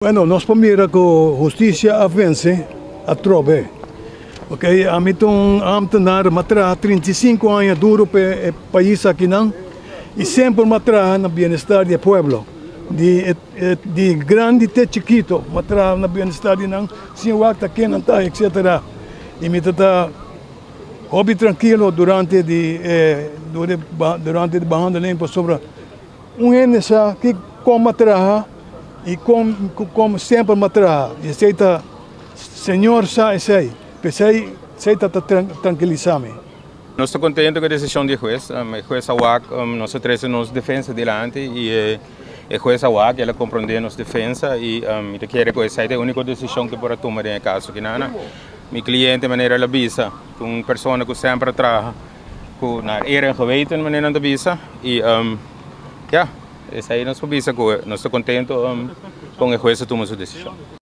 Bueno, nos por mira ku hustisia a vense atrobe. Ok, ami ta un ambtenaar, m'a traha 35 aña duro pa e pais akinan i semper m'a traha na bienestar di e pueblo. Di di grandi te chikito, m'a traha na bienestar di nan, sin wak ta ken nan ta, etcetera. I mi ta ta hopi trankilo durante di e durante di behandeling pasobra Un hende sa ki kon m'a traha i kon kon semper m'a traha i esei ta Señor sa esei, p'esei esei ta ta trankilisá mi. Nos ta contento cu e decision di e huez. E huez a wak, nos a trece nos defensa dilanti y e huez a wak y el a comprende nos defensa y mi ta kere cu esey ta e unico decision cu por a tuma den e caso aki. Mi cliente manera el a bisa, ta un persona cu semper a traha Ku na eer en geweten manera nan ta bisa y ya esei nos por bisa ku nos ta contento con e huez a tuma su decision.